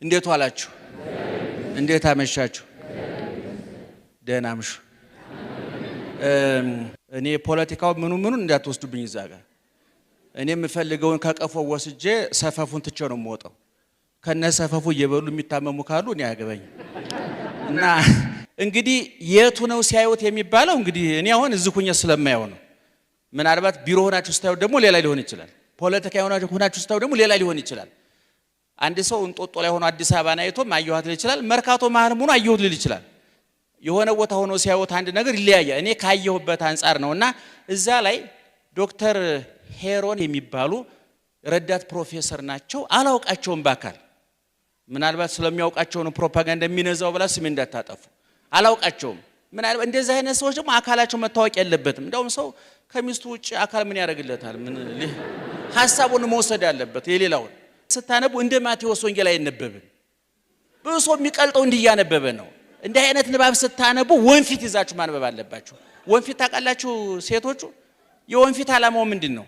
እንዴት ዋላችሁ? እንዴት አመሻችሁ? ደህና አምሹ። እኔ ፖለቲካው ምኑ ምኑን እንዳትወስዱብኝ እዛ ጋር እኔ የምፈልገውን ከቀፎ ወስጄ ሰፈፉን ትቼ ነው የምወጣው። ከነ ሰፈፉ እየበሉ የሚታመሙ ካሉ እኔ አያገባኝም። እና እንግዲህ የቱ ነው ሲያዩት የሚባለው እንግዲህ እኔ አሁን እዚህ ሁኜ ስለማየው ነው። ምናልባት ቢሮ ሆናችሁ ስታዩት ደግሞ ሌላ ሊሆን ይችላል። ፖለቲካ ሆናችሁ ስታዩ ደግሞ ሌላ ሊሆን ይችላል። አንድ ሰው እንጦጦ ላይ ሆኖ አዲስ አበባን አይቶም አየኋት ሊል ይችላል። መርካቶ መሀልም ሆኖ አየሁት ሊል ይችላል። የሆነ ቦታ ሆኖ ሲያዩት አንድ ነገር ይለያያል። እኔ ካየሁበት አንጻር ነው እና እዛ ላይ ዶክተር ሄሮን የሚባሉ ረዳት ፕሮፌሰር ናቸው። አላውቃቸውም በአካል ምናልባት ስለሚያውቃቸው ነው ፕሮፓጋንዳ የሚነዛው ብላ ስሜ እንዳታጠፉ። አላውቃቸውም። ምናልባት እንደዚህ አይነት ሰዎች ደግሞ አካላቸው መታወቅ የለበትም። እንደውም ሰው ከሚስቱ ውጭ አካል ምን ያደርግለታል? ምን ሀሳቡን መውሰድ አለበት። የሌላውን ስታነቡ እንደ ማቴዎስ ወንጌል አይነበብም። ብዙ ሰው የሚቀልጠው እንዲህ እያነበበ ነው። እንዲህ አይነት ንባብ ስታነቡ ወንፊት ይዛችሁ ማንበብ አለባችሁ። ወንፊት ታውቃላችሁ ሴቶቹ? የወንፊት ዓላማው ምንድን ነው?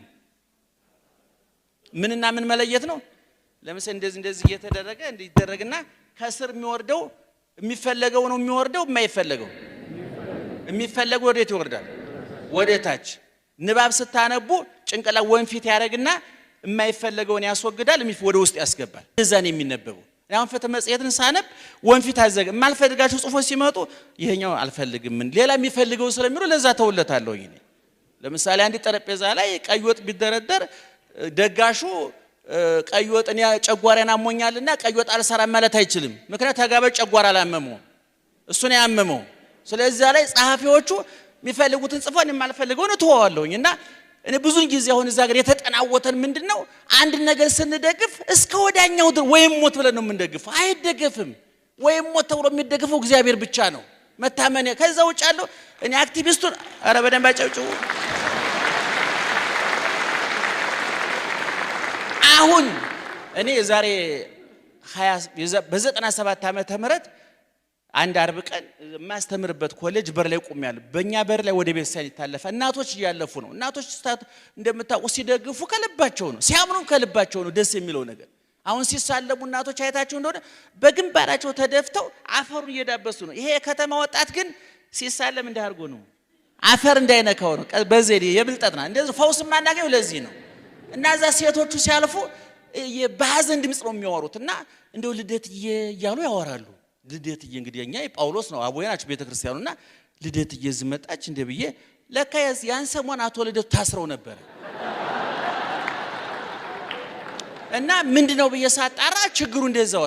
ምንና ምን መለየት ነው? ለምሳሌ እንደዚህ እንደዚህ እየተደረገ እንዲደረግና ከስር የሚወርደው የሚፈለገው ነው የሚወርደው፣ የማይፈለገው የሚፈለገው ወዴት ይወርዳል? ወደ ታች። ንባብ ስታነቡ ጭንቅላ ወንፊት ያደርግና የማይፈለገውን ያስወግዳል፣ ወደ ውስጥ ያስገባል። እዛ ነው የሚነበበው። አሁን ፍትህ መጽሔትን ሳነብ ወንፊት አዘገ የማልፈልጋቸው ጽሁፎች ሲመጡ ይሄኛው አልፈልግም፣ ሌላ የሚፈልገው ስለሚሉ ለዛ ተውለታለሁ። እኔ ለምሳሌ አንድ ጠረጴዛ ላይ ቀይ ወጥ ቢደረደር ደጋሹ ቀይ ወጥ እኔ ጨጓራዬን አሞኛልና ቀይ ወጥ አልሰራም ማለት አይችልም። ምክንያት ተጋባዥ ጨጓራ አላመመው፣ እሱን ያመመው። ስለዚህ ላይ ጸሐፊዎቹ የሚፈልጉትን ጽፈን የማልፈልገውን እተወዋለሁኝ። እና እኔ ብዙን ጊዜ አሁን እዛ ሀገር የተጠናወተን ምንድነው አንድ ነገር ስንደግፍ እስከ ወዲያኛው ድረስ ወይም ሞት ብለን ነው የምንደግፈው። አይደገፍም። ወይም ሞት ተብሎ የሚደግፈው እግዚአብሔር ብቻ ነው መታመን። ከዛ ውጭ ያለው እኔ አክቲቪስቱን ኧረ በደንብ አጨብጭቡ። አሁን እኔ የዛሬ በ97 ዓመተ ምህረት አንድ አርብ ቀን የማስተምርበት ኮሌጅ በር ላይ ቆሜያለሁ። በእኛ በር ላይ ወደ ቤተክርስቲያን ይታለፋል። እናቶች እያለፉ ነው። እናቶች እንደምታውቁ ሲደግፉ ከልባቸው ነው፣ ሲያምኑ ከልባቸው ነው። ደስ የሚለው ነገር አሁን ሲሳለሙ እናቶች አይታቸው እንደሆነ በግንባራቸው ተደፍተው አፈሩን እየዳበሱ ነው። ይሄ የከተማ ወጣት ግን ሲሳለም እንዲህ አድርጎ ነው፣ አፈር እንዳይነካው ነው። በዘዴ የብልጠት ነው። እንደዚህ ፈውስ የማናገኘው ለዚህ ነው። እና እዛ ሴቶቹ ሲያልፉ በሀዘን ድምፅ ነው የሚያወሩት። እና እንደው ልደትዬ እያሉ ያወራሉ። ልደትዬ እንግዲህ እኛ የጳውሎስ ነው አቦዬ ናቸው ቤተክርስቲያኑ። እና ልደትዬ እዚህ መጣች እንደ ብዬ ለካ ያን ሰሞን አቶ ልደቱ ታስረው ነበር። እና ምንድነው ብዬ ሳጣራ ችግሩ እንደዛው